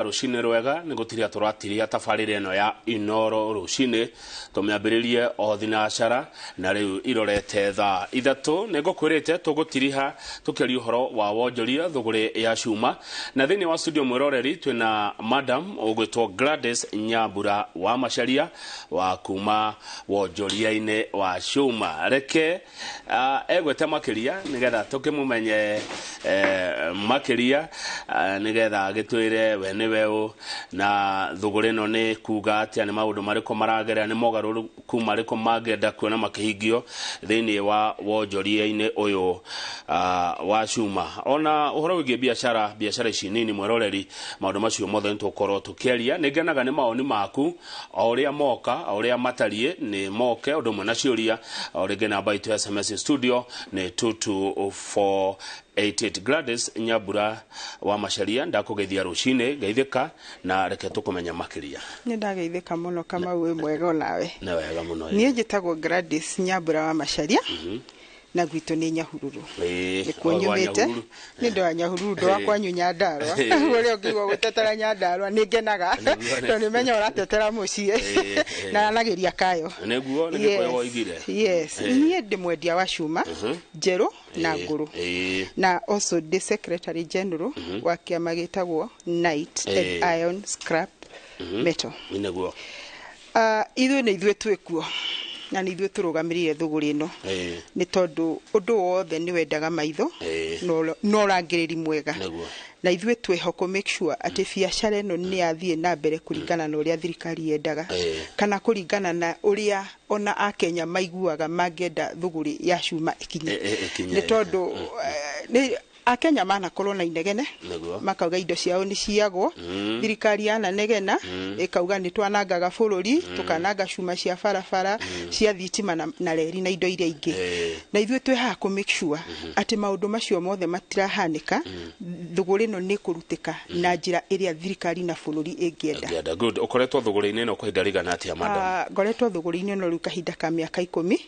Rũcinĩ rwega. Nĩ gũtiria tũratiria tabarĩra ĩno ya Inoro rũcinĩ, tũmĩambĩrĩrie o thinacara na rĩu irorete thaa 3. Nĩ ngũkwĩrĩte tũgũtiriha tũkĩaria ũhoro wa wonjoria, thũgũrĩ ya cuma, na thĩinĩ wa studio, mwĩroreri, twĩna madam ũgwĩtwo Gladys Nyambura wa Macharia wa kuma wonjoria-inĩ wa cuma. Reke egwete makĩria nĩgetha tũkĩmũmenye makĩria, nĩgetha agĩtwĩre we nĩwe ũ na thũgũrĩ ĩno nĩ kuga atĩa, nĩ maũndũ marĩkũ maragerera, nĩ mogarũrũku marĩkũ mangĩenda kuona makĩhingio thĩinĩ wa wonjoria-inĩ ũyũ wa cuma, ona ũhoro wĩgiĩ biacara ici nini. Mwĩroreri, maũndũ macio mothe nĩ tũgũkorwo tũkĩaria. Nĩ ngenaga nĩ mawoni maku o ũrĩa moka, o ũrĩa matariĩ, nĩ moke ũndũ ũmwe na ciũria. O rĩngĩ, namba itũ ya SMS studio nĩ 22488. Gladys Nyambura wa Macharia, ndakũgeithia rũcinĩ, geithĩka na reke tũkũmenya makĩria. Nĩ ndageithĩka mũno, Kamau. Wĩ mwega onawe? Nĩ wega mũno. Niĩ njĩtagwo Gladys Nyambura wa Macharia na gwitũ nĩ Nyahururu. Nĩkuo o rwa nyumĩte. Nyahururu. Nĩ ndũ wa Nyahururu, ndũ wa kwanyu Nyandarũa. Ũrĩa ũngĩigua gũtetera Nyandarũa nĩ ngenaga, tondũ nĩ menya ũratetera mũciĩ na aranageria kayo. Nĩguo nĩ Gĩkũyũ woigire. Yes. Niĩ ndĩ mwendia wa cuma njerũ na ngũrũ, na also ndĩ secretary general wa kĩama gĩtagwo Night and Iron Scrap Metal. Ithuĩ nĩ ithuĩ twĩkuo na nĩ ithuĩ tũrũgamĩrĩire thũgũrĩ ĩno, nĩ tondũ ũndũ wothe nĩ wendaga maitho na ũrangĩrĩri mwega, na ithuĩ twĩho kũ make sure atĩ biacara ĩno nĩ yathiĩ na mbere kũringana na ũrĩa thirikari yendaga, kana kũringana na ũrĩa ona Akenya maiguaga mangĩenda thũgũrĩ ya cuma ĩkinye. Ĩkinye. Nĩ tondũ nĩ Akenya manakorwo na inegene, makauga indo ciao nĩ ciagwo, thirikari yananegena ĩkauga nĩ twanangaga bũrũri, tũkananga cuma cia barabara, cia thitima na reri na indo iria ingĩ. Na ithuĩ twĩ haha kũ make sure atĩ maũndũ macio mothe matirahanĩka, thũgũrĩ ĩno nĩ ĩkũrutĩka na njĩra ĩrĩa thirikari na bũrũri ĩngĩenda. Ngĩenda. Good. Ũkoretwo thũgũrĩ-inĩ ĩno kwa ihinda rĩigana atĩa, madam? Ngoretwo thũgũrĩ-inĩ ĩno rĩu kahinda ka mĩaka 10.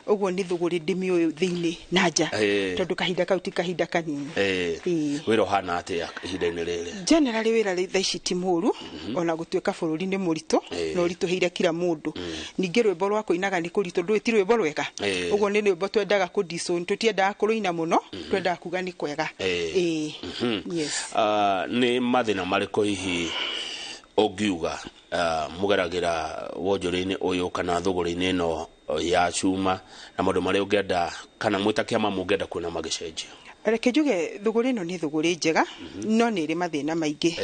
Ũguo nĩ thũgũrĩ ndĩmĩũĩ thĩinĩ na nja, tondũ kahinda kau ti kahinda kanini. Wĩra ũhana atĩa ihinda-inĩ rĩrĩ? Generally, wĩra rĩ thaa ici ti mũru, ona gũtuĩka bũrũri nĩ mũritũ na ũritũhĩire kila mũndũ. Ningĩ rwĩmbo rwa kũinaga nĩ kũritũ, ndũĩ ti rwĩmbo rwega. Ũguo nĩ rwĩmbo twendaga kũ tũtiendaga kũrũina mũno, twendaga kuga nĩ kwega. Yes. Nĩ mathĩna marĩkũ hihi ũngiuga mũgeragĩra wonjoria-inĩ ũyũ kana thũgũrĩ-inĩ ĩno ya cuma, na maũndũ marĩa ũngĩenda kana mwĩ ta kĩama mũngĩenda kuona magĩcenjio? Reke njuge thũgũrĩ ĩno nĩ thũgũrĩ njega, no nĩ ĩrĩ mathĩna maingĩ.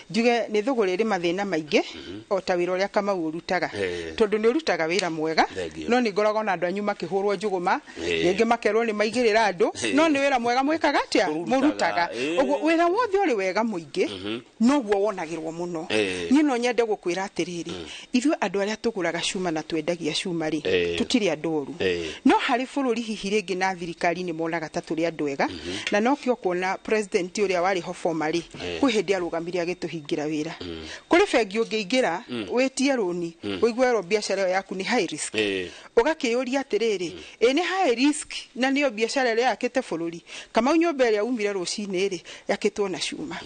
Njuge nĩ thũgũrĩ ĩrĩ mathĩna maingĩ o ta wĩra ũrĩa Kamau ũrutaga, tondũ nĩ ũrutaga wĩra mwega. Thank you. No nĩ ngoragwo na andũ anyu makĩhũrwo njũgũma, rĩngĩ makerwo nĩ maigĩrĩra andũ, no nĩ wĩra mwega mwĩkaga atĩa? Ũrutaga. Mũrutaga. Ũguo wĩra wothe ũrĩ wega mũingĩ noguo wonagĩrwo mũno. Niĩ no nyende gũkwĩra atĩrĩrĩ, ithuĩ andũ arĩa tũgũraga cuma na twendagia cuma rĩ, tũtirĩ andũ oru, no harĩ bũrũri hihi rĩngĩ na thirikari nĩ monaga ta tũrĩ andũ ega, na nokĩo kuona president ũrĩa warĩ ho former rĩ, kwĩ hĩndĩ arũgamire agĩtũhingĩra wĩra. Kũrĩ bengi ũngĩingĩra wĩtie rũni, ũigue werwo biacara ĩyo yaku nĩ high risk. Ũgakĩyũria atĩrĩrĩ, ĩ nĩ high risk na nĩyo biacara ĩrĩa yakĩte bũrũri? Kamau, nyũmba ĩrĩa umire rũcinĩ rĩ, yakĩtwo na cuma.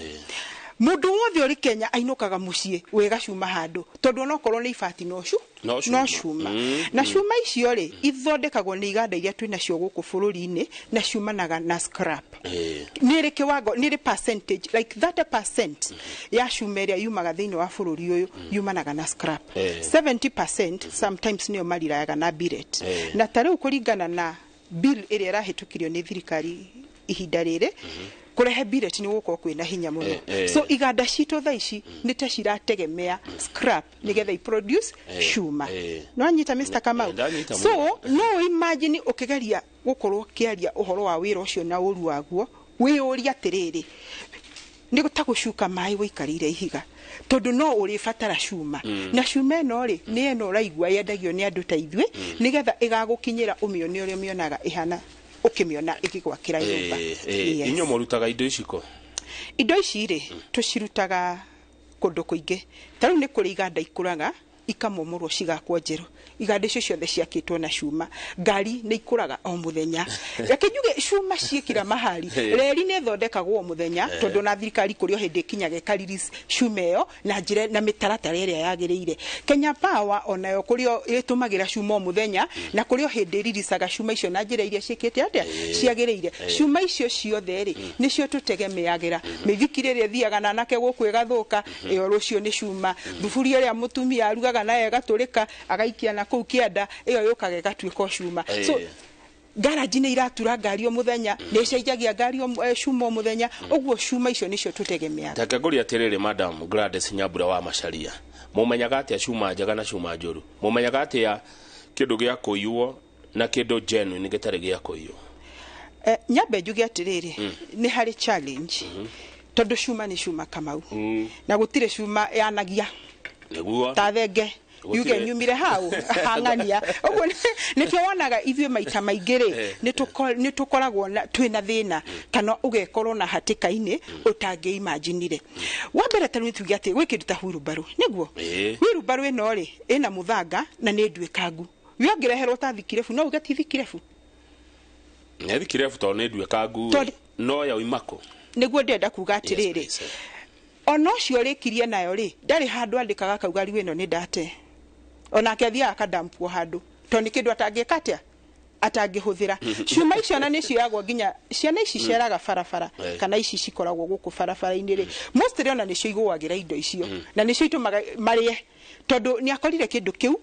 Mũndũ wothe ũrĩ Kenya ainũkaga mũciĩ wĩ gacuma handũ, tondũ onokorwo nĩ ibati no cu No cuma. No cuma. Na cuma icio rĩ, ithondekagwo nĩ iganda iria twĩ nacio gũkũ bũrũri-inĩ na ciumanaga na scrap. Nĩ ĩrĩ kĩwango, nĩ ĩrĩ percentage like 30% ya cuma ĩrĩa yumaga thĩinĩ wa bũrũri ũyũ yumanaga na scrap. 70% sometimes nĩyo marirayaga na billet. Na ta rĩu kũringana na bill ĩrĩa ĩrahĩtũkirio nĩ thirikari ihinda rĩrĩ, kũrehe billet nĩ gũkorwo kwĩna hinya mũno. So iganda citũ thaa ici nĩ ta cirategemea scrap nĩgetha iproduce cuma. No anyita, Mr. Kamau? Ndanyita. So no imagine ũkĩgeria gũkorwo ũkĩaria ũhoro wa wĩra ũcio na ũru waguo, wĩyũrie atĩrĩrĩ, nĩ ta gũcuka maĩ wĩikarĩire ihiga, tondũ no ũrĩbatara cuma, na cuma ĩno rĩ, nĩ ĩno ũraigua yendagio nĩ andũ ta ithuĩ, nĩgetha ĩgagũkinyĩra ũmĩone ũrĩa ũmĩonaga ĩhana, ũkĩmĩona ĩgĩgwakĩra nyũmba. Yes. Inyuĩ mũrutaga indo ici kũ? Indo ici rĩ, tũcirutaga kũndũ kũingĩ. Ta rĩu nĩ kũrĩ iganda ikũraga Ikamomorwo cigakwo njerũ. Iganda icio ciothe ciakĩtwo na cuma. Ngari nĩ ikũraga o mũthenya. Reke njuge cuma ciĩkira mahali. Reri nĩ ĩthondekagwo o mũthenya, tondũ na thirikari kũrĩ o hĩndĩ ĩkinyaga ĩka-release cuma ĩyo na njĩra na mĩtaratara ĩrĩa yagĩrĩire. Kenya Power onayo kũrĩ o ĩtũmagĩra cuma o mũthenya, na kũrĩ o hĩndĩ ĩriricaga cuma icio na njĩra iria ciĩkĩte atĩa, ciagĩrĩire. Cuma icio ciothe rĩ, nĩcio tũtegemeagĩra. Mĩithikiri ĩrĩa ĩthiaga na anake gũkũ ĩgathũka, ĩyo rũciũ nĩ cuma. Thuburia ĩrĩa mũtumia arugaga nayo ĩgatũrĩka, agaikia na kũu kĩanda, ĩyo yũkaga ĩgatuĩka o cuma. So garage nĩ iratura ngari o mũthenya, nĩ ĩcenjagia ngari cuma o mũthenya, ũguo cuma icio nĩcio tũtegemeaga. Reke ngũrie atĩrĩrĩ, Madam Gladys Nyambura wa Macharia, mũmenyaga atĩa cuma njega na cuma njũru? Mũmenyaga atĩa kĩndũ gĩa kũiywo na kĩndũ genuine gĩtarĩ gĩa kũiywo? Nyambe njuge atĩrĩrĩ, nĩ harĩ challenge, tondũ cuma nĩ cuma, Kamau, na gũtirĩ cuma yanagia Nĩguo. ta thenge yuge nyumire hau hang'ania. Ũguo nĩkĩo wonaga ithuĩ maita maingĩ rĩ, nĩ tũkoragwo na twĩna thĩna kana ũgekorwo na hatĩka-inĩ ũtangĩimajinire. Wa mbere, ta rĩu tuge atĩ gwĩ kĩndũ ta wheelbarrow, nĩguo wheelbarrow ĩno rĩ, ĩna mũthanga na nĩ nduĩkangu. We ũngĩreherwo ta thikirebu, no uge ti thikirebu. Nĩ thikirebu tondũ nĩ nduĩkangu. No yauma kũ? Nĩguo ndĩrenda kuga atĩrĩrĩ, Please. Ona ũcio ũrĩkirie nayo rĩ, ndarĩ handũ andĩkaga kauga rĩu ĩno nĩ ndate. Onake athiaga akadampwo handũ, tondũ nĩ kĩndũ atangĩka atĩa, atangĩhũthĩra. Cuma icio na nĩcioyagwo nginya ciana ici ceraga barabara, kana ici cikoragwo gũkũ barabara-inĩ rĩ, mostly ona nĩcio igũagĩra indo icio, na nĩcio itũmaga marĩe, tondũ nĩ akorire kĩndũ kĩu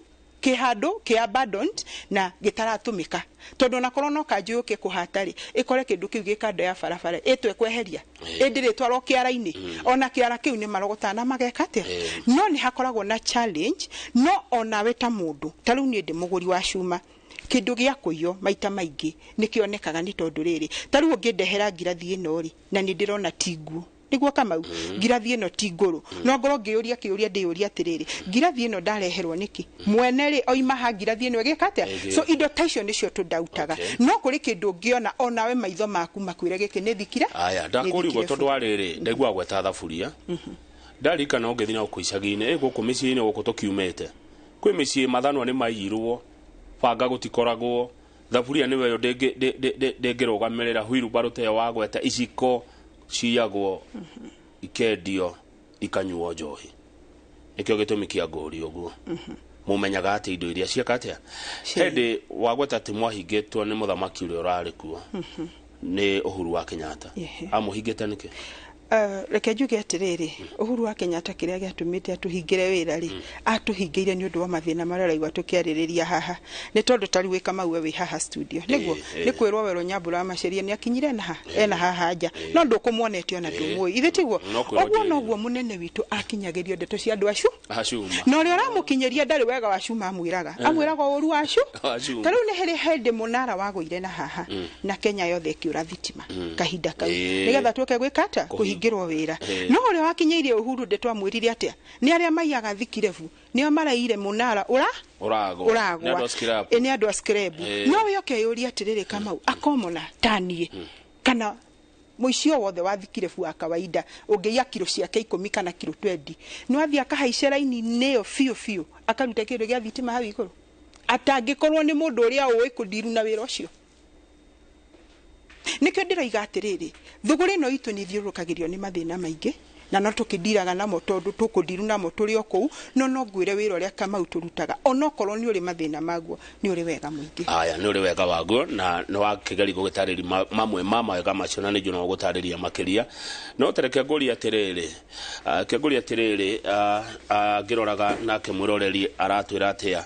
kĩ handũ kĩ abandoned na gĩtaratũmĩka, tondũ onakorwo no kanjũ yũke kũhata rĩ, ĩkore kĩndũ kĩu gĩ kando ya barabara, ĩtwe kweheria, ĩndĩ rĩtwarwo kĩara-inĩ, ona kĩara kĩu nĩ marogotaga na mageka atĩa. No nĩ hakoragwo na challenge. No onawe ta mũndũ, ta rĩu niĩ ndĩ mũgũri wa cuma, kĩndũ gĩa kũiywo maita maingĩ nĩ kĩonekaga, nĩ tondũ rĩrĩ, ta rĩu ũngĩndehera ngirathi ĩno rĩ, na nĩ ndĩrona ti nguo, nĩguo Kamau, ngirathi ĩno ti ngũrũ, no ngorwo ngĩyũria kĩũria, ndĩyũria atĩrĩrĩ, ngirathi ĩno ndareherwo nĩkĩ? Mwene rĩ, oima ha ngirathi ĩno ĩgĩka atĩa? So indo ta icio nĩcio tũndautaga. No kũrĩ kĩndũ ũngĩona onawe maitho maku makwĩre gĩkĩ nĩ thikira. Aya, nĩ ndakũria ũguo thikirebu. Tondũ wa rĩrĩ, ndaigua gweta thaburia, ndarikana ũngĩthiĩ na gũkũ icagi-inĩ, gũkũ mĩciĩ-inĩ gũkũ tũkiumĩte, kwĩ mĩciĩ mathanwa nĩ maiyirwo, banga gũtikoragwo, thaburia nĩwe yo ndĩngĩrũgamĩrĩra, wheelbarrow ta ĩyo wagweta, iciko ciyagwo ikendio ikanyuo njohi. Nĩkĩo gĩtũmi kĩa ngũri ũguo, mũmenyaga atĩ indo iria cieka atĩa? Hĩndĩ wagweta atĩ mwahingĩtwo nĩ mũthamaki ũrĩa ũrarĩ kuo, nĩ Uhuru wa Kenyatta. Amũhingĩte nĩkĩ? Reke njuge atĩrĩrĩ, Uhuru wa Kenyatta kĩrĩa gĩatũmĩte atũhingĩre wĩra rĩ, atũhingĩire nĩ ũndũ wa mathĩna marĩa ũraigua tũkĩarĩrĩria haha, nĩ tondũ ta rĩu wĩ Kamau, we wĩ haha studio, nĩguo nĩ kwĩrwo werwo Nyambura wa Maceria nĩ akinyire na ha ena haha nja, no ndũkũmuonete ona ndũmũĩ, ithe tiguo? No kwĩrwo. Ũguo Njĩrĩire. Noguo mũnene witũ akinyagĩrio ndeto cia andũ acio Acuma. Na ũrĩa ũramũkinyĩria ndarĩ wega wa cuma, amwĩraga amwĩraga ũru wacu. Wa cuma. Ta rĩu nĩ harĩ hĩndĩ mũnara wagũire na haha na Kenya yothe ĩkĩũra thitima kahinda kau, nĩgetha tuoke gwĩka atĩa? Kũhingĩrwo wĩra. No ũrĩa wakinyĩirie Uhuru ndeto amwĩrire atĩa? Nĩ arĩa maiyaga thikirebu nĩo maraire mũnara ũra Ũragwa. Nĩ ũragwa. andũ a scrap. Ĩ, nĩ andũ a scrap. No we ũkeyũria atĩrĩrĩ, Kamau, akomona taniĩ kana mũici o wothe wa thikirebu wa kawaida ũngĩiya kiro ciake 10 kana kiro 20, no athiĩ akahaice raini-inĩ ĩyo biũ biũ akaruta kĩndũ gĩa thitima hau igũrũ, atangĩkorwo nĩ mũndũ ũrĩa ũĩ kũndiru na wĩra ũcio? Nĩkĩo ndĩroiga atĩrĩrĩ, thũgũrĩ ĩno itũ nĩ ithiũrũrũkagĩrio nĩ mathĩna maingĩ, na no tũkĩndiraga namo, tondũ tũkũndiru namo tũrĩ o kũu. No ngwĩre wĩra ũrĩa Kamau tũrutaga, onokorwo nĩ ũrĩ mathĩna maguo, nĩ ũrĩ wega mũingĩ. Aya, nĩ ũrĩ wega waguo, na nĩ wakĩgeria gũgĩtarĩria mamwe ma mawega macio, na nĩ njũĩ no gũtarĩria makĩria. No tereke ngũrie atĩrĩrĩ, ke ngũrie atĩrĩrĩ, ngĩroraga nake mwĩroreri aratwĩra atĩa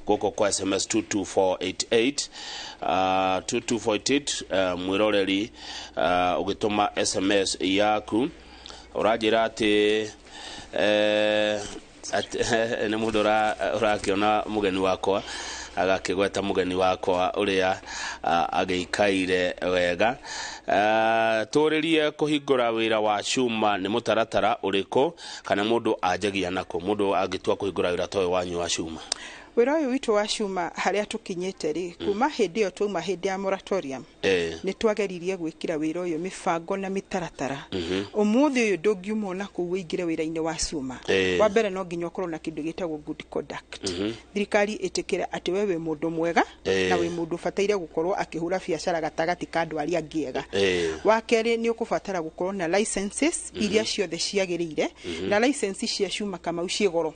gũkũ kwa SMS 22488, 22488. Mwĩroreri, ũgĩtũma SMS yaku ũranjĩra atĩ nĩ mũndũ ũrakĩona mũgeni wakwa, agakĩgweta mũgeni wakwa ũrĩa agĩikaire wega. Tũrĩrie kũhingũra wĩra wa cuma nĩ mũtaratara ũrĩkũ, kana mũndũ anjagia nakũ, mũndũ angĩtua kũhingũra wĩra ta ũyũ wanyu wa cuma? Wĩra ũyũ witũ wa cuma harĩa tũkinyĩte rĩ, kuma hĩndĩ ĩyo twauma hĩndĩ ya moratorium, nĩ twageririe gwĩkĩra wĩra ũyũ mĩbango na mĩtaratara. Ũmũthĩ ũyũ ndũngiuma ona kũu ũingĩre wĩra-inĩ wa cuma, wa mbere no nginya ũkorwo na kĩndũ gĩtagwo good conduct. Thirikari ĩtĩkĩre atĩ we wĩ mũndũ mwega na wĩ mũndũ ũbataire gũkorwo akĩhũra biacara gatagatĩ ka andũ arĩa angĩ ega. Wa kerĩ, nĩ ũkũbatara gũkorwo na licenses iria ciothe ciagĩrĩire, na license cia cuma, Kamau, ciĩ goro,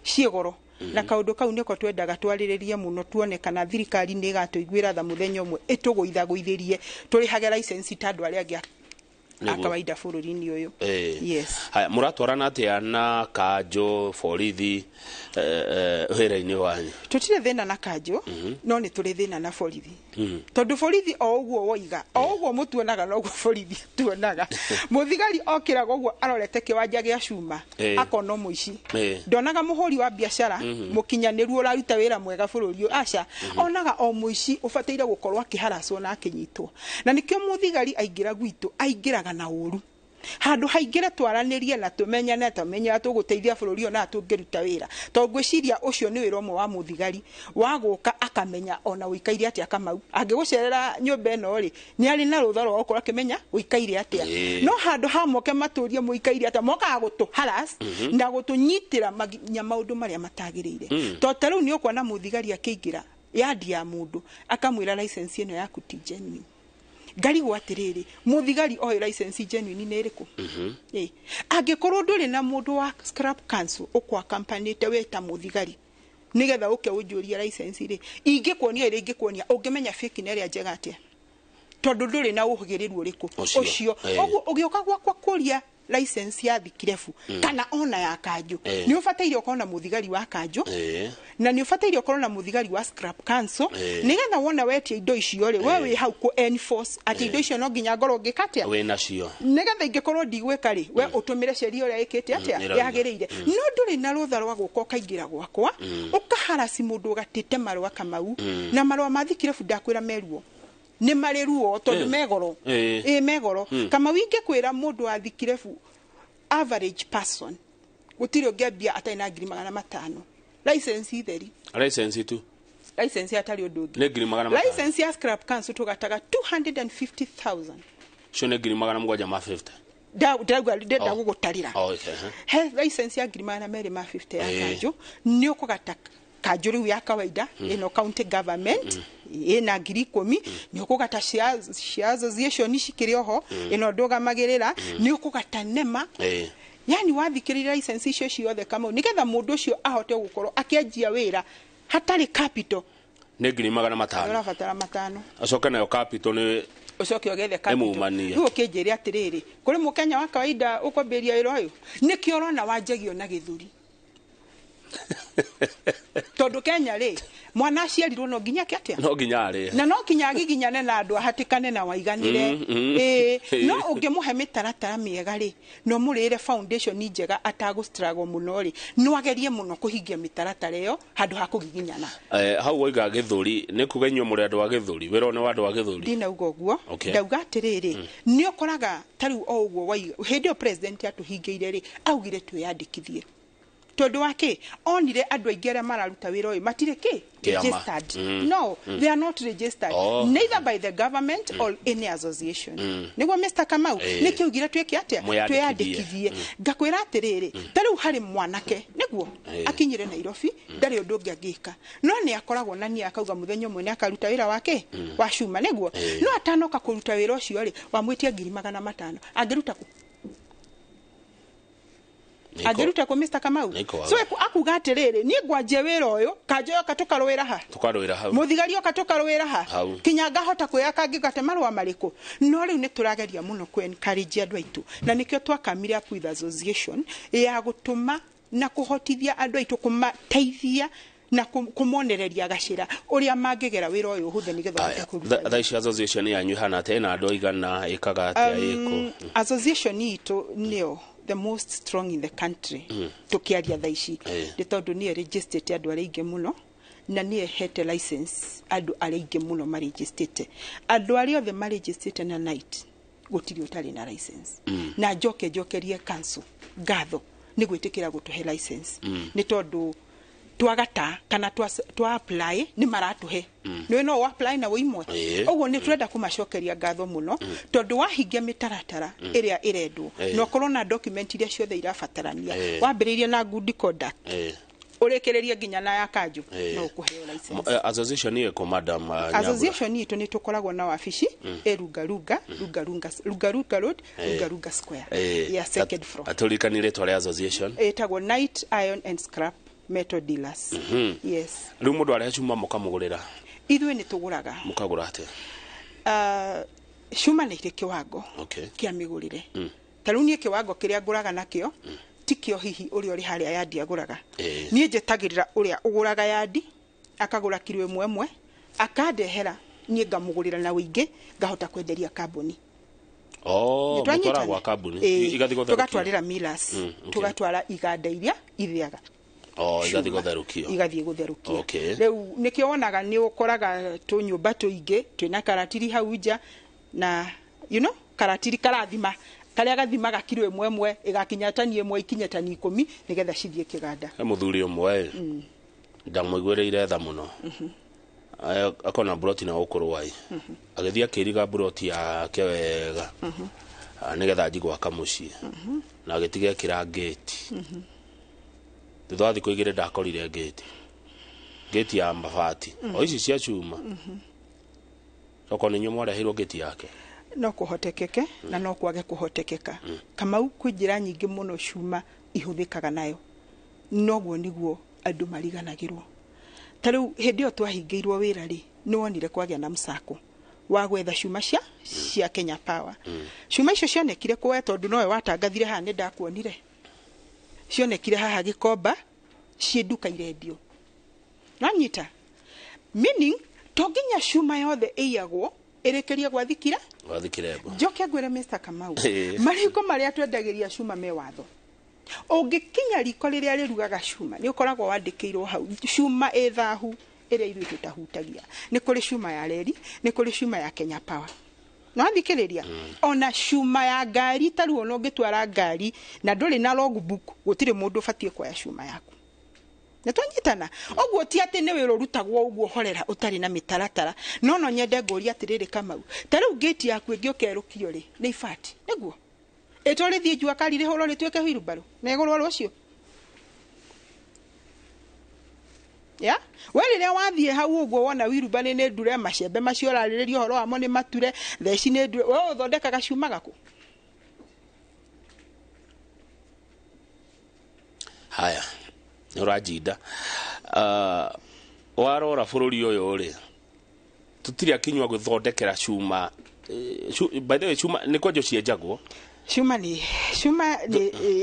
ciĩ goro. Na kaũndũ kau nĩko twendaga twarĩrĩrie mũno, tuone kana thirikari nĩ ĩgatũiguĩra tha mũthenya ũmwe ĩtũgũithagũithĩrie tũrĩhage license ta andũ arĩa angĩ a kawaida bũrũri-inĩ ũyũ. Yes. Haya, mũratwarana atĩa na kanjũ, borithi, wĩra-inĩ wanyu? Tũtirĩ thĩna na kanjũ, no nĩ tũrĩ thĩna na borithi, tondũ borithi, o ũguo woiga, o ũguo mũtuonaga noguo borithi tuonaga. Mũthigari okĩraga ũguo arorete kĩwanja gĩa cuma, akona mũici. Ndonaga mũhũri wa biacara mũkinyanĩru ũraruta wĩra mwega bũrũri ũyũ, aca. Onaga o mũici ũbataire gũkorwo akĩharacwo na akĩnyitwo. Na nĩkĩo mũthigari aingĩra gwitũ aingĩraga na ũru. Handũ haingĩre twaranĩrie na tũmenyane, tũmenye tũgũteithia bũrũri ũyũ na tũngĩruta wĩra, tondũ ngwĩciria ũcio nĩ wĩra ũmwe wa mũthigari wa gũka akamenya ona ũikaire atĩa. Kamau, angĩgũcerera nyũmba ĩno rĩ, nĩ arĩ na rũtha rwa gũkorwo akĩmenya ũikaire atĩa. No handũ ha moke matũrie mũikaire atĩa, mokaga gũtũ harass na gũtũnyitĩra nginya maũndũ marĩa matagĩrĩire. Tondũ ta rĩu nĩ ũkuona mũthigari akĩingĩra yandi ya mũndũ akamwĩra license ĩno yaku ti genuine. Ngarigwo atĩrĩrĩ, mũthigari oĩ license genuine nĩ ĩrĩkũ? Angĩkorwo ndũrĩ na mũndũ wa scrap council ũkwakampanĩte we ta mũthigari nĩgetha ũke ũnjũrie license rĩ, ingĩkuonia ĩrĩa ingĩkuonia, ũngĩmenya fake na ĩrĩa njega atĩa, tondũ ndũrĩ na ũhĩgĩrĩru ũrĩkũ? Ũcio. Ũcio. Ũguo ũgĩũka gwakwa kũria license ya thikirebu kana ona ya kanjũ, nĩ ũbataire ũkorwo na mũthigari wa kanjũ na nĩ ũbataire ũkorwo na mũthigari wa scrap council, nĩgetha wona wetia indo icio rĩ, we wĩ hau kũ enforce atĩ indo icio no nginya ngorwo ngĩka atĩa. Wĩ nacio. Nĩgetha ingĩkorwo ndigwĩka rĩ, we ũtũmĩre sheria ũrĩa ĩkĩte atĩa. Ĩrauga. Yagĩrĩire. No ndũrĩ na rũtha rwa gũka ũkaingĩra gwakwa ũkaharasi mũndũ ũgatĩte marũa, Kamau. Na marũa ma thikirebu, ndakwĩra, meruo nĩ marĩ ruo tondũ megoro. Ĩ megoro, Kamau. Ingĩkwĩra mũndũ wa thikirebu, average person, gũtirĩ ũngĩambia atarĩ na 500,000, license theri. License tu? License atarĩ ũndũ ũngĩ. Nĩ 500,000? License ya scrap council tũgataga 250,000. Cio nĩ 750,000. Ndauga ndenda gũgũtarĩra. Oh, okay. He license ya 250,000 ya kanjũ, nĩ ũkũgata kanjũ rĩu ya kawaida ĩno county government ĩna 10,000, nĩ ũkũgata cia association cikĩrĩ oho ĩno ndũgamagĩrĩra, nĩ ũkũgata nema. Yani wathikĩrĩria license icio ciothe, Kamau, nĩgetha mũndũ ũcio ahote gũkorwo akĩanjia wĩra hatarĩ capital, Nĩ 500,000. Ũrabatara matano. Acoke nayo capital nĩ Ũcoke ũgethe capital. Mumania. Rĩu ũkĩnjĩre atĩrĩrĩ, kũrĩ mũkenya wa kawaida ũkwambĩrĩria wĩra ũyũ? Nĩkĩo ũrona wanjagio na gĩthũri, tondũ Kenya rĩ, mwana aciarirwo no nginya ake atĩa? No nginya arĩhe. Na no nginya agiginyane na andũ, ahatĩkane na waiganĩre. Ĩĩ, no ũngĩmũhe mĩtaratara mĩega rĩ, no mũrĩre foundation njega atagũ struggle mũno rĩ, no agerie mũno kũhingia mĩtaratara ĩyo handũ ha kũgiginyana. Hau woiga gĩthũri, nĩ kuga inyuĩ mũrĩ andũ a gĩthũri? Wĩra ũyũ nĩ wa andũ a gĩthũri? Ndinauga ũguo. Ndauga atĩrĩrĩ, nĩ ũkoraga ta rĩu o ũguo waiga, hĩndĩ ĩyo president atũhingĩire rĩ, augire twĩyandĩkithie tondũ wa kĩ? Onire andũ aingĩ arĩa mararuta wĩra ũyũ matirĩ kĩ? Kĩama. Registered. No, they are not registered, neither by the government or any association. Nĩguo, Mr Kamau. Nĩkĩ augire twĩke atĩa? Mwĩyandĩkithie. Twĩyandĩkithie. Ngakwĩra atĩrĩrĩ, ta rĩu harĩ mwanake nĩguo akinyire Nairobi, ndarĩ ũndũ ũngĩ angĩka, no nĩ akoragwo na niĩ akauga mũthenya ũmwe nĩ akaruta wĩra wake wa cuma, nĩguo. No atanoka kũruta wĩra ũcio rĩ, wamwĩtia 500,000, angĩruta kũ? Angĩruta kũ, Mr Kamau? Nĩkwaga. So akuga atĩrĩrĩ, niĩ ngwanjia wĩra ũyũ, kanjũ yoka tũkarũĩra ha? Tũkarũĩra hau. Mũthigari oka tũkarũĩra ha? Hau. Kinya ngahota kwĩyaka ngĩgate marũa marĩkũ? No rĩu nĩ tũrageria mũno kũ encourage andũ aitũ, na nĩkĩo twakamire up with association ya gũtũma na kũhotithia andũ aitũ, kũmateithia na kũmonereria gacĩra ũrĩa mangĩgera wĩra ũyũ ũhũthe nĩgetha ũhote Aya, kũruta. Thaa ici association yanyu ĩhana atĩa? Ĩna andũ aigana? Ĩkaga atĩa? Ĩkũ? Association itũ nĩyo the most strong in the country tukiaria thaa ici, nĩ tondũ nĩyo registrĩte andũ arĩa aingĩ mũno na nĩyo ĩhete license andũ arĩa aingĩ mũno marejistĩte. Andũ arĩa othe marejistĩte na night, gũtirĩ ũtarĩ na license. Na njoke njokerie council ngatho nĩ gwĩtĩkĩra gũtũhe license, nĩ tondũ Twagata kana twa apply nĩ maratũhe. Nĩ no apply na wĩimwe. Ũguo nĩ tũrenda kũmacokeria ngatho mũno, tondũ wahingia mĩtaratara ĩrĩa ĩrendwo na ũkorwo na document iria ciothe irabatarania, wambĩrĩirie na good conduct, ũrĩkĩrĩrie nginya na ya kanjũ, no ũkũheo license. Association ĩko, madam Nyambura? Association itũ nĩ tũkoragwo na wabici ĩ Lunga Lunga, Lunga Lunga, Lunga Lunga Road, Lunga Lunga Square ya second floor. Atũririkanie rĩtwa rĩa association. Ĩtagwo Night Iron and Scrap Metal Dealers, yes. Rĩu mũndũ arehe cuma mũkamũgũrĩra? Ithuĩ nĩ tũgũraga. Mũkagũra atĩa? Cuma nĩ irĩ kĩwango kĩa mĩgũrĩre. Ta rĩu niĩ kĩwango kĩrĩa ngũraga nakĩo tikĩo hihi ũrĩa ũrĩ harĩa yandi agũraga. Niĩ njetagĩrĩra ũrĩa ũgũraga yandi akagũra kiro ĩmwe ĩmwe akandehera, niĩ ngamũgũrĩra na ũingĩ, ngahota kwenderia kambuni. Oh, Nĩtwanyitana? mũtwaraga gwa kambuni igathiĩ gũtherũkio? Tũgatwarĩra millers, tũgatwara iganda iria ithĩaga Oh, igathiĩ cuma. gũtherũkio. Igathiĩ gũtherũkio. Rĩu nĩkĩo wonaga nĩ ũkoraga tũnyũmba tũingĩ twĩna karatiri hau nja na karatiri karathima karĩa gathimaga kiro ĩmwe ĩmwe, ĩgakinya tani ĩmwe, ikinye tani 10 nĩgetha cithiĩ kĩganda. He mũthuri ũmwe ndamũiguĩrĩire tha mũno. Akona mburoti na gũkũ Rwai, agĩthiĩ akĩiriga mburoti yake wega, nĩgetha anjie gwaka mũciĩ, na agĩtiga ekĩra ngĩti. Thutha wa thikũ 2 ndakorire ngĩti ya mabati o ici cia cuma. Okorwo nĩ inyuĩ mwareheirwo ngĩti yake. No kũhotekeke na no kwage kũhotekeka. Kamau, kwĩ njĩra nyingĩ mũno cuma ihũthĩkaga nayo, noguo nĩguo andũ mariganagĩrwo. Ta rĩu hĩndĩ ĩyo twahingĩirwo wĩra rĩ, nĩ wonire kwagĩa na msako wa gwetha cuma cia Kenya Power. Cuma icio cionekire kũwe tondũ nowe watangathire haha, nĩ ndakuonire cionekire haha Gĩkomba ciĩ nduka irendio. Nanyita meaning to nginya cuma yothe ĩiyagwo ĩrĩkĩrie gwathikira. Gwathi Kirembo. Njoke ngwĩre Mr. Kamau, mariko marĩa twendagĩria cuma me watho. Ũngĩkinya riko rĩrĩa rĩrugaga cuma, nĩ ũkoragwo wandĩkĩirwo hau cuma ĩ thahu ĩrĩa ithuĩ tũtahutagia. Nĩ kũrĩ cuma ya reri, nĩ kũrĩ cuma ya Kenya Power, no thikĩrĩria ona cuma ya ngari. Ta rĩu ona ũngĩtwara ngari na ndũrĩ na logbook, gũtirĩ mũndũ ũbatiĩ kuoya cuma yaku. Nĩ twanyitana? Ũguo ti atĩ nĩ wĩra ũrutagwo ũguo horera ũtarĩ na mĩtaratara. No nyende ngũria atĩrĩrĩ, Kamau, ta rĩu ngĩti yaku ĩngĩũka ĩrũkio rĩ, nĩ ibati nĩguo ĩtwarithie jua kari rĩhũrwo rĩtuĩke wheelbarrow na ĩgũrwo rũciũ ya we? Rĩrĩa wathiĩ hau ũguo wona wheelbarrow nĩ ndure, macembe macio ũrarĩrĩria ũhoro wamo nĩ mature, theci nĩ ndure, we ũthondekaga cuma gaku? Haya, nĩ ũranjinda. Warora bũrũri ũyũ rĩ, tũtirĩ akinyua gũthondekera cuma. By the way, cuma nĩ kwenjwo cienjagwo? Cuma nĩ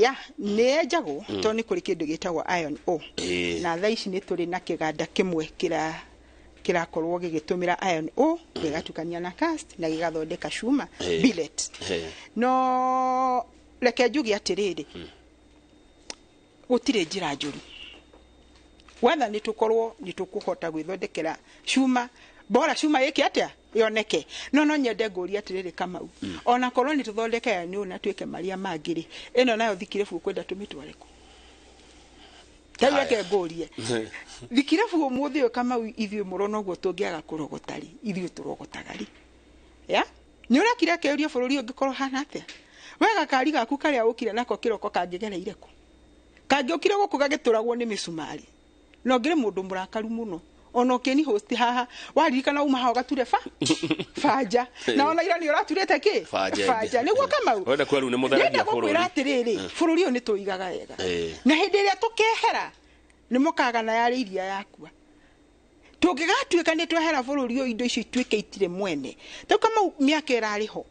ya nĩ yenjagwo, tondũ nĩ kũrĩ kĩndũ gĩtagwo iron ore. Na thaa ici nĩ tũrĩ na kĩganda kĩmwe kĩrakorwo gĩgĩtũmĩra iron ore, gĩgatukania na cast na gĩgathondeka cuma billet. No reke njuge atĩrĩrĩ, gũtirĩ njĩra njũru wetha nĩ tũkorwo nĩ tũkũhota gwĩthondekera cuma, bora cuma ĩke atĩa yoneke. No nyende ngũria atĩrĩrĩ, Kamau, ona korwo nĩ tũthondeke ya nĩ na twĩke marĩa mangĩ rĩ, ĩno nayo thikirabu ũkwenda tũmĩtware kũ? Ta rĩu reke ngũrie, thikirabu ũmũthĩ ũyũ, Kamau, ithuĩ mũrona ũguo tũngĩaga kũrogota rĩ, ithuĩ tũrogotaga rĩ? Ya nĩ ũrekire kĩũria, bũrũri ũngĩkorwo hana atĩa? We gakari gaku karĩa ũkire nako kĩroko kangĩgereire kũ? Kangĩũkire gũkũ gagĩtũragwo nĩ mĩcumarĩ na ũngĩrĩ mũndũ mũrakaru mũno. Ona ũkĩni host haha, waririkana uma haha ũgature ba banja, na ona ira nĩ ũraturĩte kĩ? Banja ĩngĩ. Banja nĩguo, Kamau. Wenda kuga rĩu nĩ mũtheragia Ndĩrenda bũrũri. gũkwĩra atĩrĩrĩ, bũrũri ũyũ nĩ tũigaga wega, na hĩndĩ ĩrĩa tũkehera nĩ mũkagana yarĩ iria yakua. Tũngĩgatuĩka nĩ twehera bũrũri ũyũ, indo icio ituĩke itirĩ mwene. Rĩu Kamau, mĩaka ĩrarĩ ho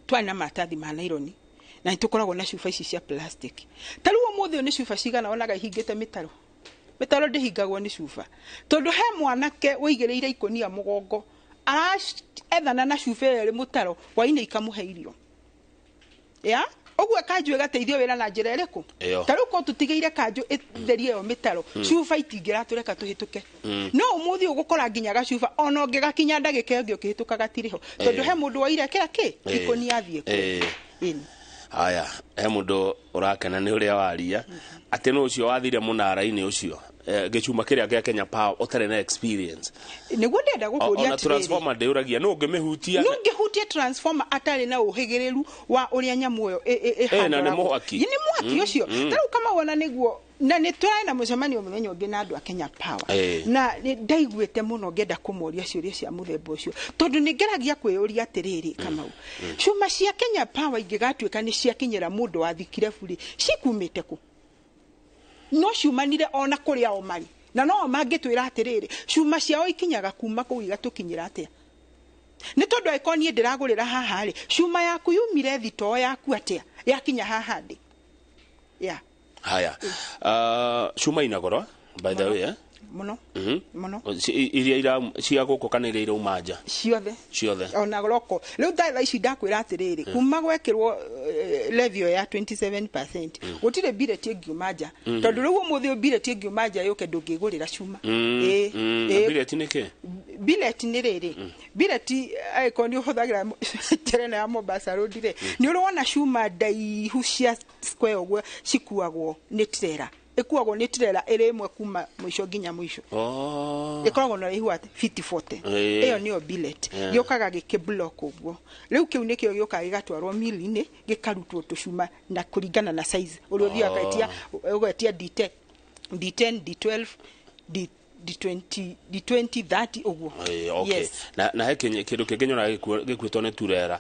twarĩ na maratathi ma naironi na nĩ tũkoragwo na cuba ici cia plastic. Ta rĩu ũmũthĩ ũyũ nĩ cuba cigana wonaga ihingĩte mĩtaro? Mĩtaro ndĩhingagwo nĩ cuba, tondũ he mwanake wĩigĩrĩire ikũnia mũgongo araethana na cuba ĩyo ĩrĩ mũtaro hwainĩ ikamũhe irio ya ũguo. Kanjũ ĩgateithio wĩra na njĩra ĩrĩkũ? Ĩyo. Ta rĩu korwo tũtigĩire kanjũ ĩtherie ĩyo mĩtaro, cuba itingĩratũreka tũhĩtũke. No ũmũthĩ ũgũkora nginya gacuba ona ũngĩgakinya ndagĩka ĩngĩ ũkĩhĩtũka gatirĩ ho, tondũ he mũndũ woire kĩra kĩ ikũnia athiĩ kwendia. Ĩni. Haya. He mũndũ ũrakena nĩ ũrĩa waria atĩ nũ ũcio wathire mũnara-inĩ ũcio gĩcuma kĩrĩa gĩa Kenya Power ũtarĩ na experience. Nĩguo ndĩrenda gũkũria ona transformer ndĩũragia nũ ũngĩmĩhutia, nũ ũngĩhutia transformer atarĩ na ũhĩgĩrĩru wa ũrĩa nyamũ ĩyo ĩhandagwo. Na nĩ mwaki, nĩ mwaki ũcio. Ta rĩu kama wona nĩguo na nĩ tũrarĩ na mũcemanio mũthenya ũngĩ na andũ a Kenya Power, na ndaiguĩte mũno ngĩenda kũmoria ciũria cia mũthemba ũcio, tondũ nĩ ngeragia kwĩyũria atĩrĩrĩ, Kamau, cuma cia Kenya Power ingĩgatuĩka nĩ ciakinyĩra mũndũ wa thikirebu rĩ, cikumĩte kũ? No ciumanire ona kũrĩa o marĩ, na no mangĩtwĩra atĩrĩrĩ, cuma ciao ikinyaga kuma kũu igatũkinyĩra atĩa? Nĩ tondũ angĩkorwo niĩ ndĩragũrĩra haha rĩ, cuma yaku yumire thitoo yaku atĩa yakinya haha ndĩ? Yeah. Haya, cuma ina goro by the way, Mũno mũno. Iria ira cia gũkũ kana iria irauma nja? Ciothe. Ciothe. Ona roko rĩu thaa ici ndakwĩra atĩrĩrĩ, kuma gwekĩrwo levy ya 27%, gũtirĩ bileti ĩngiuma nja, tondũ rĩu ũmũthĩ bileti ĩngiuma nja yũke ndũngĩgũrĩra cuma. Bileti nĩ kĩ? Bileti nĩ rĩrĩ, bileti angĩkorwo nĩ ũhũthagĩra terena ya Mombasa Road rĩ, nĩ ũrona cuma ndaihu cia square ũguo cikuagwo nĩ trailer, ĩkuagwo nĩ trailer ĩrĩ ĩmwe kuma mũico nginya mũico. Ĩkoragwo na ũraihu wa fiti 40. Ĩyo nĩyo billet. Gĩũkaga gĩkĩ-block ũguo. Rĩu kĩu nĩkĩo gĩũkaga gĩgatwarwo mill-inĩ, gĩkarutwo tũcuma na kũringana na size ũrĩa ũthiaga ũgetia D10, D10, D12, D20, D20, 30 ũguo. Okay. Yes. Na he kĩndũ kĩngĩ nyonaga gĩkuĩtwo nĩ turera,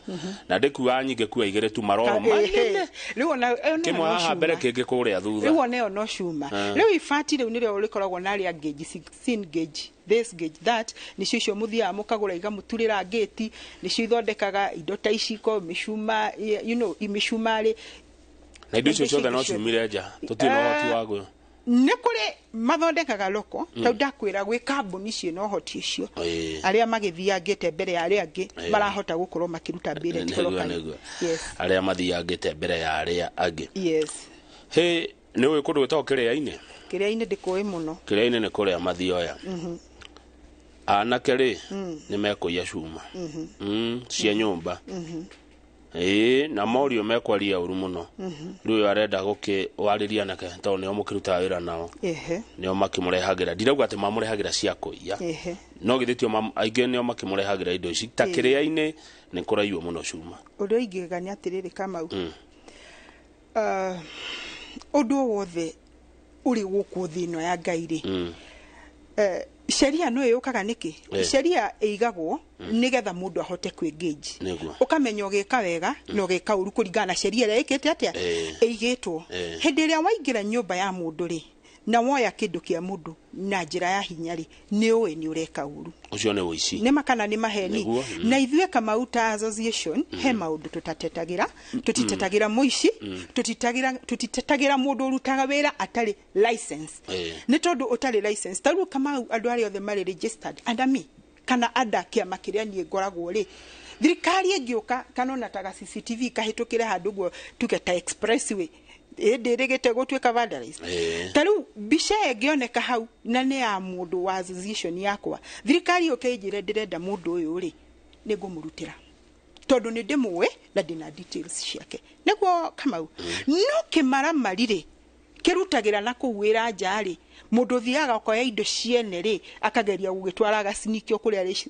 na ndĩkuaga nyingĩ, kua igĩrĩ tu maroro manene. Rĩu ona ĩyo kĩmwe no haha mbere, cuma. kĩngĩ kũrĩa thutha. Rĩu ona ĩyo no cuma. Rĩu ibati rĩu nĩrĩo rĩkoragwo na arĩa gauge 16 gauge, this gauge, that, nĩcio icio mũthiaga mũkagũra igamũturĩra ngĩti, nĩcio ithondekaga indo ta iciko, mĩcuma, mĩcumarĩ. Na indo icio indo ciothe no icio ciumire nja, tũtirĩ na ũhoti wa gwĩ Nĩ kũrĩ mathondekaga loko, tondũ ndakwĩra gwĩ kambuni ciĩna ũhoti ũcio, arĩa magĩthiangĩte mbere ya arĩa angĩ marahota gũkorwo makĩruta billet locally. Yes. Arĩa mathiangĩte mbere ya arĩa angĩ. Yes. He nĩ ũĩ kũndũ gwĩtagwo Kĩrĩa-inĩ? Kĩrĩa-inĩ ndĩkũĩ mũno. Kĩrĩa-inĩ nĩ kũrĩa mathioya. Anake rĩ, nĩ mekũiya cuma cia nyũmba. Ĩĩ, na morio mekwaria ũru mũno. Rĩu ũyũ arenda gũkĩwarĩria anake tondũ nĩo mũkĩrutaga wĩra nao, nĩo makĩmũrehagĩra. Ndirauga atĩ mamũrehagĩra cia kũiya, no githĩ tio aingĩ nĩo makĩmũrehagĩra indo ici. Ta Kĩrĩa-inĩ nĩ kũraiywo mũno cuma. Ũrĩa ingĩga nĩ atĩrĩrĩ, Kamau, ũndũ o wothe ũrĩ gũkũ thĩ ĩno ya Ngai rĩ, sheria no ĩyũkaga nĩkĩ? Sheria ĩigagwo nĩgetha mũndũ ahote kwĩngage, ũkamenya ũgĩka wega na ũgĩka ũru kũringana na sheria ĩrĩa ĩkĩte atĩa, ĩigĩtwo. Hĩndĩ ĩrĩa waingĩra nyũmba ya mũndũ rĩ, na woya kĩndũ kĩa mũndũ na njĩra ya hinya rĩ, nĩ ũĩ nĩ ũreka ũru. Ũcio nĩ ũici. Nĩ makana nĩ maheni. Nĩguo. Na ithuĩ Kamau ta association he maũndũ tũtatetagĩra. Tũtitetagĩra mũici, tũtitetagĩra mũndũ ũrutaga wĩra atarĩ license. Nĩ tondũ ũtarĩ license, ta rĩu Kamau, andũ arĩa othe marĩ registered under me kana under kĩama kĩrĩa niĩ ngoragwo rĩ, thirikari ĩngĩũka kana ona ta ga CCTV kahĩtũkĩre handũ ũguo, tuge ta expressway ĩndĩ ĩrĩgĩte gũtuĩka vandalized, ta rĩu mbica ĩngĩoneka hau na nĩ ya mũndũ wa association yakwa, thirikari yũke ĩnjĩre ndĩrenda mũndũ ũyũ rĩ, nĩ ngũmũrutĩra tondũ nĩ ndĩmũĩ na ndĩna details ciake. Nĩguo Kamau, no kĩmaramari rĩ, kĩrutagĩra na kũu wĩra nja rĩ, mũndũ ũthiaga ũkoya indo ciene rĩ, akageria gũgĩtwara agacinikio kũrĩa rĩ,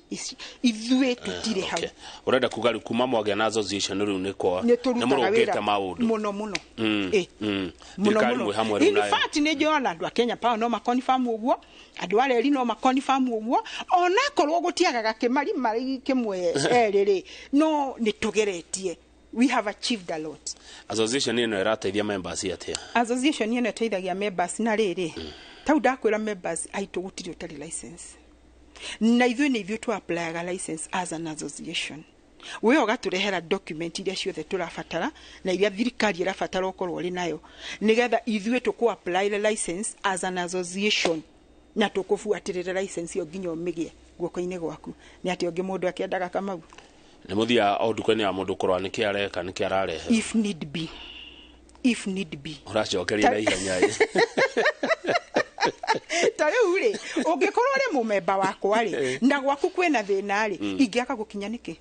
ithuĩ tũtirĩ hau. Okay. Ũrenda kuga rĩu kuma mwagĩa na association rĩu nĩ kwa nĩ nĩ tũrutaga mũrũngĩte wĩra maũndũ mũno mũno. Mũno Thirikari mũno. mwĩ hamwe rĩu In nayo. fact nĩ njũĩ ona andũ a Kenya Power no maconfirm ũguo, andũ a reri no maconfirm ũguo, onakorwo gũtiagaga kĩmari marĩ kĩmwe erĩ rĩ, no nĩ tũgeretie, we have achieved a lot. Association ĩno ĩrateithia members atĩa? Association ĩno ĩteithagia members na rĩrĩ, tau ndakwĩra members aitũ gũtirĩ ũtarĩ license, na ithuĩ nĩ ithuĩ tũ applyaga license as an association. We ũgatũrehera document iria ciothe tũrabatara na iria thirikari ĩrabatara ũkorwo ũrĩ nayo, nĩgetha ithuĩ tũkũ apply license as an association na tũkũbuatĩrĩra license ĩyo nginya ũmĩgĩe guoko-inĩ gwaku. Nĩ atĩ ũngĩ mũndũ akĩendaga, Kamau? Nĩ mũthiaga o nduka-inĩ ya mũndũ kũrora nĩkĩ areka, nĩkĩ ararehe? If need be, if need be. Ũracokeria na ihenya ĩ. Ta rĩu rĩ, ũngĩkorwo ũrĩ mũmemba wakwa rĩ, na gwaku kwĩna thĩna rĩ, ingĩaga gũkinya nĩkĩ?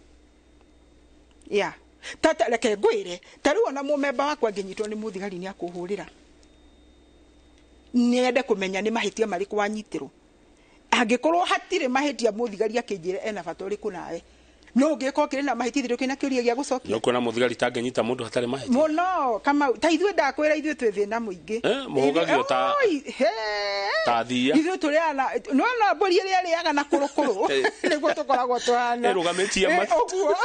Yeah. Tata reke ngwĩre, ta rĩu ona mũmemba wakwa angĩnyitwo nĩ mũthigari nĩ akũhũrĩra. Nĩende kũmenya nĩ mahĩtia marĩkũ wanyitĩrwo. Angĩkorwo hatirĩ mahĩtia mũthigari akĩnjĩra ena bata ũrĩkũ nawe. No ũngĩkorwo kĩrĩ na mahĩtia thirĩ kĩna kĩũria gĩa gũcokia. Nĩ ũkuona mũthigari tangĩnyita mũndũ hatarĩ mahĩtia. Mũno Kamau, ta ithuĩ ndakwĩra ithuĩ twĩ thĩna mũingĩ. Mũhũgagio ta ta thia. Ithuĩ tũrĩaga na nĩwona mbũri ĩrĩa ĩrĩaga na kũrũkũrũ nĩguo tũkoragwo tũhana. Ĩrũgamĩtie matũ. Ũguo.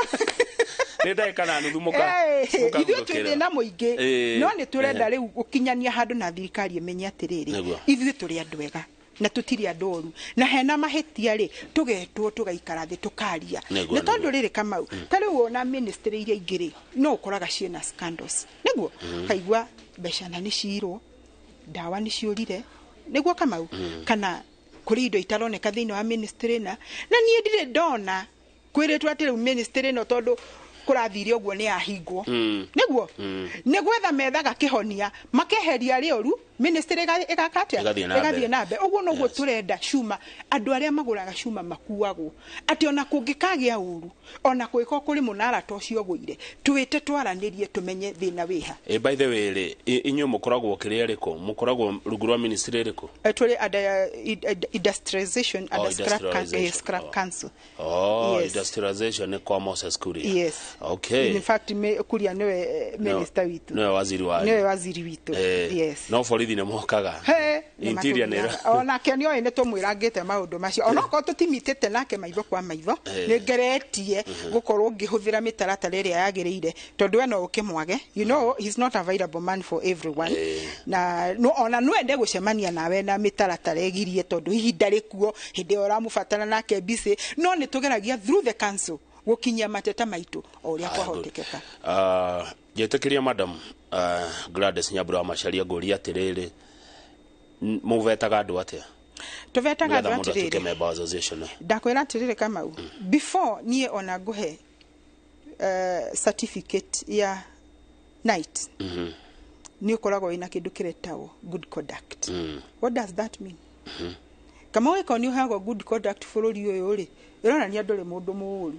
Nĩ ndagĩka na nuthu mũka. Ithuĩ twĩ thĩna mũingĩ. No nĩ tũrenda rĩu gũkinyania handũ na thirikari ĩmenye atĩrĩrĩ, ithuĩ tũrĩ andũ ega na tutiri andũ oru, na hena mahĩtia rĩ tũgetwo tũgaikara thĩ tũkaria. Nĩ tondũ rĩrĩ Kamau, ta rĩu wona ministry iria ingĩ rĩ no ũkoraga ciĩna scandals, nĩguo kaigua mbeca na nĩ ciirwo, ndawa nĩ ciũrire, nĩguo Kamau, kana kũrĩ indo itaroneka thĩinĩ wa ministry na niĩ ndirĩ ndona kwĩrĩtwo atĩ rĩu ministry ĩno tondũ kũrathire ũguo nĩ yahingwo, nĩguo nĩ gwetha methaga kĩhonia makeheria arĩa oru, ministry ĩgaka atĩa, ĩgathiĩ na mbere. Ũguo noguo tũrenda cuma, andũ arĩa magũraga cuma makuagwo atĩ ona kũngĩkagĩa ũru, ona kũngĩkorwo kũrĩ mũnara ta ũcio ũgũire, twĩte twaranĩrie tũmenye thĩna wĩha. By the way rĩ, inyuĩ mũkoragwo kĩrĩa ĩrĩkũ? Mũkoragwo rungu rwa ministry ĩrĩkũ? Tũrĩ under industrialization under scrap council. Oh, industrialization nĩ kwa Moses Kuria. Yes. Okay. In fact, Kuria nĩwe minister witũ. Nĩwe waziri wanyu. Nĩwe waziri witũ. Yes. No borithi nĩ mokaga. Interior nĩ onake nĩ oĩ nĩ tũmwĩrangĩte maũndũ macio. Onokorwo tũtimitĩte nake maitho kwa maitho, nĩ ngeretie gũkorwo ngĩhũthĩra mĩtaratara ĩrĩa yagĩrĩire, tondũ we no ũkĩmwage. You know, he's not available man for everyone. Na no ona no ende gũcemania nawe na mĩtaratara ĩgirie, tondũ hihi ndarĩ kuo hĩndĩ ĩyo ũramũbatara nake busy. No nĩ tũgeragia through the council gũkinyia mateta maitũ o ũrĩa kwahotekeka. Njĩtĩkĩria madam Gladys Nyambura wa Macharia ngũria atĩrĩrĩ, mũvetaga andũ atĩa? Tũvetaga andũ atĩrĩrĩ, ndakwĩra atĩrĩrĩ Kamau, before niĩ ona ngũhe certificate ya night, nĩ ũkoragwo wĩna kĩndũ kĩretagwo good conduct. What does that mean? Kamau, ĩkorwo nĩ ũheagwo good conduct bũrũri ũyũ rĩ, ĩronania ndũrĩ mũndũ mũũru.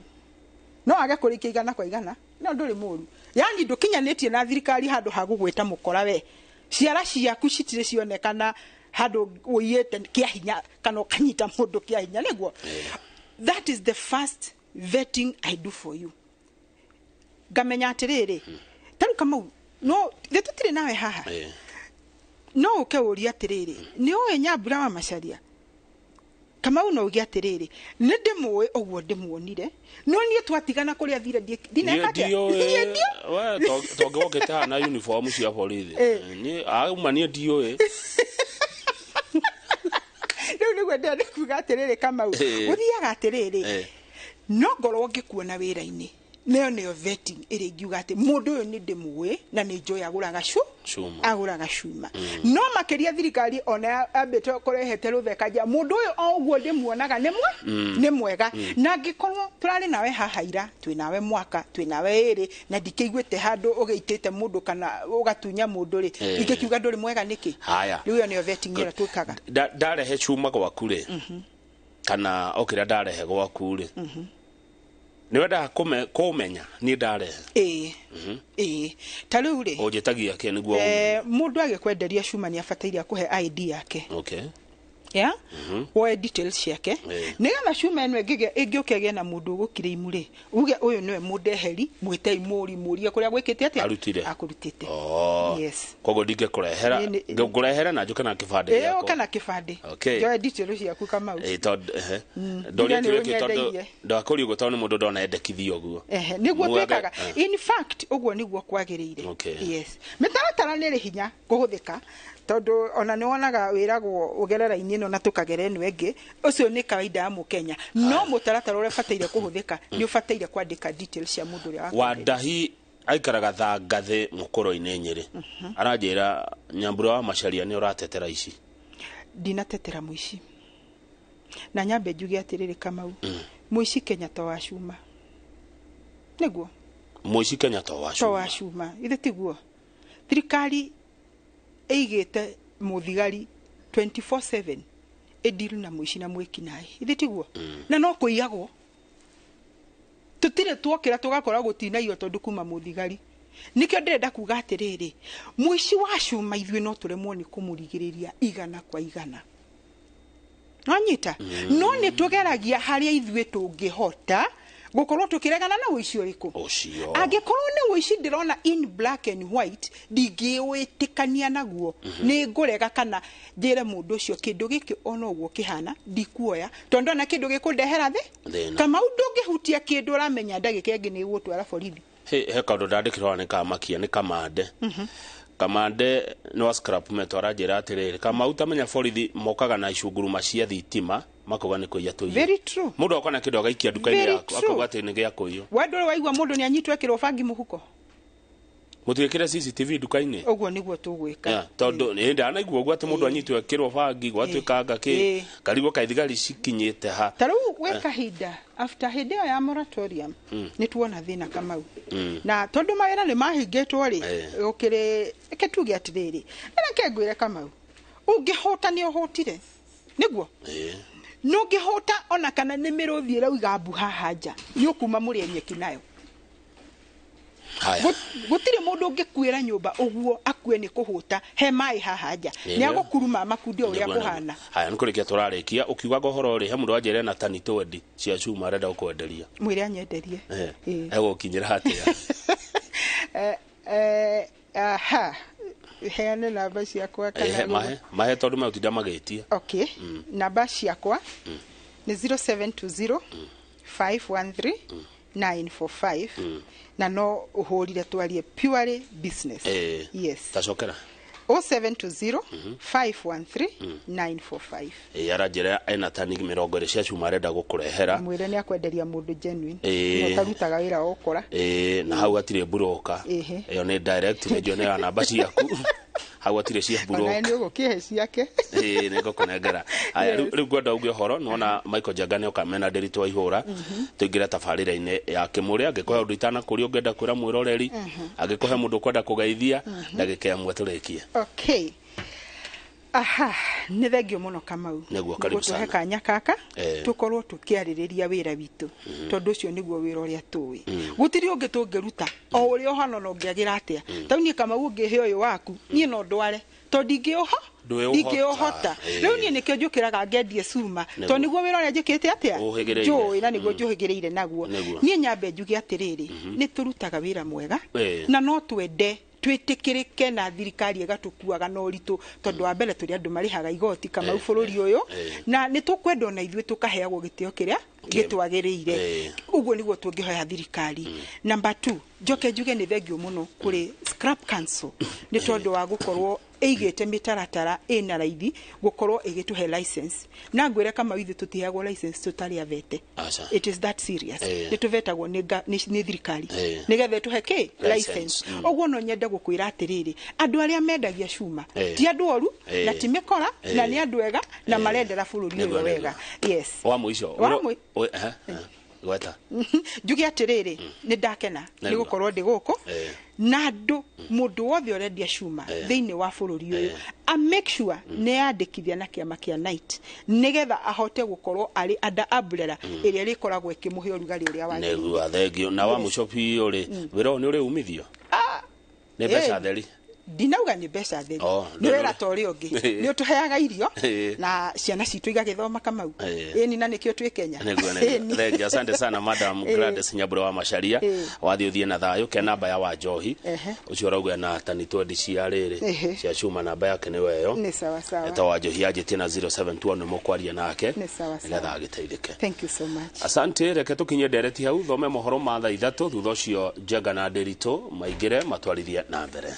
No age kũrĩkia igana kwa igana, no ndũrĩ mũũru. Yani ndũkinyanĩtie na thirikari handũ ha gũgwĩta mũkora we. Ciara ciaku citirĩ cionekana handũ ũiyĩte kĩa hinya kana ũkanyita mũndũ kĩa hinya, nĩguo. That is the first vetting I do for you. Ngamenya atĩrĩrĩ, ta rĩu Kamau, no thĩ tũtirĩ nawe haha. No ũke ũrie atĩrĩrĩ, nĩ ũĩ Nyambura wa Macharia? Kamau no uge atĩrĩrĩ, nĩ ndĩmũĩ ũguo ndĩmuonire, no niĩ twatigana kũrĩa thire ndineka atĩa? Niĩ ndiũĩ. We tongĩgokĩte haha na uniform cia borithi. Niĩ auma niĩ ndiũĩ. Rĩu nĩguo ndĩrenda kuga atĩrĩrĩ Kamau, gũthiaga atĩrĩrĩ, no ngorwo ngĩkuona wĩra-inĩ, nĩyo nĩyo vetting ĩrĩa ingiuga atĩ mũndũ ũyũ nĩ ndĩmũĩ na nĩ njũĩ agũraga cuma, agũraga cuma. No makĩria thirikari ona ambĩte kũrehete rũthekagia, mũndũ ũyũ o ũguo ndĩmuonaga nĩ mwega. Na angĩkorwo tũrarĩ nawe haha ira, twĩ nawe mwaka, twĩ nawe ĩrĩ, na ndikĩiguĩte handũ ũgĩitĩte mũndũ kana ũgatunya mũndũ rĩ, ingĩkiuga ndũrĩ mwega nĩkĩ? Rĩu ĩyo nĩyo vetting ĩrĩa twĩkaga. Ndarehe cuma gwaku rĩ, kana o kĩrĩa ndarehe gwaku rĩ, nĩ wendaga kũmenya niĩ ndarehe? Ĩĩ. Ta rĩu rĩ, ũnjĩtagia kĩ nĩguo? Mũndũ agĩkwenderia cuma nĩ abataire akũhe ID yake. Okay. Yeah? Woe details ciake. Nĩgetha cuma ĩno ĩngĩũka ĩgĩe na mũndũ ũgũkire imu rĩ, uge ũyũ nĩwe mũndeheri, mwĩtei mũri mũrie kũrĩa gwĩkĩte atĩa? Akũrutĩte. Yes. Koguo ndingĩkũrehera, ngũrehera na njũke na kĩbandĩ gĩakwa. Ũke na kĩbandĩ. Njoe details ciaku Kamau. Tondũ ndoria kĩũria kĩu tondũ ndakũria ũguo tondũ nĩ mũndũ ndona endekithia ũguo. Nĩguo twĩkaga. In fact, ũguo nĩguo kwagĩrĩire. Yes. Mĩtaratara nĩ ĩrĩ hinya kũhũthĩka, tondũ ona nĩ wonaga wĩragwo ũgerera-inĩ ĩno na tũkagera ĩno ĩngĩ, ũcio nĩ kawaida ya mũkenya. No mũtaratara ũrĩa ũbataire kũhũthĩka nĩ ũbataire kwandĩka details cia mũndũ ũrĩa wakwenderia. Wandahi aikaraga Thangathĩ mũkũrũ-inĩ Nyĩrĩ. Aranjĩra Nyambura wa Macharia nĩ ũratetera ici. Ndinatetera mũici. Na nyambe njuge atĩrĩrĩ Kamau, mũici Kenya to wa cuma. Nĩguo? Mũici Kenya to wa cuma. To wa cuma. Ithe tiguo? Thirikari ĩigĩte mũthigari 24/7 ĩndiru na mũici na mwĩkinaĩ. Ithe tiguo? Na no kũiyagwo. Tũtirĩ tuokĩra tũgakora gũtinaiywo tondũ kuma mũthigari. Nĩkĩo ndĩrenda kuga atĩrĩrĩ, mũici wa cuma ithuĩ no tũremwo nĩ kũmũrigĩrĩria 100 kwa 100. Nonyita? No nĩ tũgeragia harĩa ithuĩ tũngĩhota gũkorwo tũkĩregana na ũici ũrĩkũ. Ũcio. Angĩkorwo nĩ ũici ndĩrona in black and white, ndingĩwĩtĩkania naguo. Nĩ ngũrega kana njĩre mũndũ ũcio kĩndũ gĩkĩ ona ũguo kĩhana ndikuoya, tondũ ndona kĩndũ gĩkũndehera thĩ. Kamau ndũngĩhutia kĩndũ ũramenya ndagĩka ĩngĩ nĩ ĩgũtwara borithi. He kaũndũ ndandĩkĩrwo nĩ kamakia nĩ Kamande. Kamande nĩ wa scrap metal aranjĩra atĩrĩrĩ, Kamau tamenya borithi mokaga na icunguruma cia thitima makauga nĩ kũiya tũiye. Very true. Mũndũ akona kĩndũ agaikia nduka-inĩ yaku akauga atĩ nĩ gĩa kũiywo. We ndũrĩ waigua mũndũ nĩ anyitwo ekĩrwo bangi mũhuko? Mũtigĩkĩre CCTV nduka-inĩ? Ũguo nĩguo tũgwĩka. Tondũ nĩ ndanaigua ũguo atĩ mũndũ anyitwo ekĩrwo bangi gwatuĩkanga kĩ karigwo kaĩ thigari cikinyĩte ha. Ta rĩu gwĩ kahinda after hĩndĩ ĩyo ya moratorium nĩ tuona thĩna Kamau. Na tondũ mawĩra nĩ mahingĩtwo rĩ, gũkĩrĩ reke tuge atĩrĩrĩ, reke ngwĩre Kamau, ũngĩhũta nĩ ũhũtire. Nĩguo? Nũngĩhũta ona kana nĩ mĩrũthi ĩrauga mbu haha nja, nĩ ũkuma mũrĩe nyeki nayo. Gũtirĩ mũndũ ũngĩkuĩra nyũmba ũguo akue nĩ kũhũta he maĩ haha nja. Nĩ agũkuruma makundi o ũrĩa kũhana. Haya, nĩ kũrĩkia tũrarĩkia. Ũkiugaga ũhoro rĩ, he mũndũ wanjĩra ena tani twendi cia cuma arenda gũkwenderia. Mwĩre anyenderie. Egũkinyĩra atĩa? Aha. Heane namba ciakwa kana mahe tondũ megũtinda magĩtia. Okay. Namba ciakwa nĩ 0720 513 945 na no ũhũrire twarie purely business. Yes. Tacokera. 0720 513 945. Aranjĩra ena tani 20 cia cuma arenda gũkũrehera. Mwĩre nĩ akwenderia mũndũ genuine. No tarutaga wĩra wa ũkora. Na hau hatirĩ broker. Ĩyo nĩ direct nĩ njonera namba ciaku. Hau hatirĩ cia broker. Ona nĩ ũgũkĩhe ciake. Nĩ ngũkũnengera. Haya, rĩu ngwenda uge ũhoro, nĩwona Michael Njenga nĩ oka mena Ndiritu wa ihũra. Tũingĩre tabarĩra-inĩ ya kĩmũrĩa. Angĩkũhe ũndũ itanakũria ũngĩenda kwĩra mwĩroreri, angĩkũhe mũndũ ũkwenda kũgeithia, ndagĩka ĩmwe tũrĩkie. Okay. Aha, nĩ thengio mũno Kamau. Nĩguo, karibu sana. Gũtũhe kanya kaka, tũkorwo tũkĩarĩrĩria wĩra witũ. Tondũ ũcio nĩguo wĩra ũrĩa tũĩ. Gũtirĩ ũngĩ tũngĩruta, o ũrĩa ũhana na ũngĩagĩra atĩa. Ta niĩ Kamau ũngĩhe ũyũ waku, niĩ no ndware. Tondũ ndingĩũhota. Rĩu niĩ nĩkĩo njũkĩraga ngendie cuma. Tondũ nĩguo wĩra ũrĩa njĩkĩte atĩa? Njũĩ na nĩguo njũhĩgĩrĩire naguo. Niĩ nyambe njuge atĩrĩrĩ, nĩ tũrutaga wĩra mwega na no twende twĩtĩkĩrĩke na thirikari ĩgatũkuaga na ũritũ tondũ wa mbere tũrĩ andũ marĩhaga igoti Kamau bũrũri ũyũ na nĩ tũkwenda ona ithuĩ tũkaheagwo gĩtĩo kĩrĩa gĩtwagĩrĩire. Ũguo nĩguo tũngĩhoya thirikari. Number 2, njoke njuge nĩ thengio mũno kũrĩ Scrap Council nĩ tondũ wa gũkorwo ĩigĩte mĩtaratara ĩna raithi gũkorwo ĩgĩtũhe license. Na ngwĩre Kamau ithuĩ tũtiheagwo license tũtarĩ avete. It is that serious. Nĩ tũvetagwo nĩ thirikari nĩgetha ĩtũhe kĩ license. Ũguo no nyende gũkwĩra atĩrĩrĩ, andũ arĩa mendagia cuma ti andũ oru na ti mĩkora na nĩ andũ ega na marendera bũrũri ũyũ wega. Yes. Wa mũico. Gweta. Njuge atĩrĩrĩ, nĩ ndakena nĩ gũkorwo ndĩ gũkũ na andũ mũndũ wothe ũrendia cuma thĩinĩ wa bũrũri ũyũ a make sure nĩ yandĩkithia na kĩama kĩa Night nĩgetha ahote gũkorwo arĩ under umbrella ĩrĩa ĩrĩkoragwo ĩkĩmũhe ũrugarĩ ũrĩa wagĩrĩire. Nĩguo, thengio. Na wa mũico biũ rĩ, wĩra ũyũ nĩ ũrĩ umithio? Nĩ mbeca theri? Ndinauga nĩ mbeca theri. Nĩ wĩra ta ũrĩa ũngĩ. Nĩ ũtũheaga irio na ciana citũ igagĩthoma Kamau. Ĩni na nĩkĩo twĩ Kenya. Nĩguo, thengio. Asante sana Madam Gladys Nyambura wa Macharia. Wathiĩ ũthiĩ na thayũ ke namba ya Wanjohi. Ũcio ũrauga na tani twendi cia rĩrĩ cia cuma, namba yake nĩwe ĩyo. Nĩ sawa sawa. Eta Wanjohi anjĩtie na 072 nĩ mũkwaria nake. Nĩgetha agĩteithĩke. Thank you so much. Asante, reke tũkinye ndereti hau thome mohoro ma thaa 3 thutha ũcio Njenga na Ndiritu maingĩre matwarithie na mbere.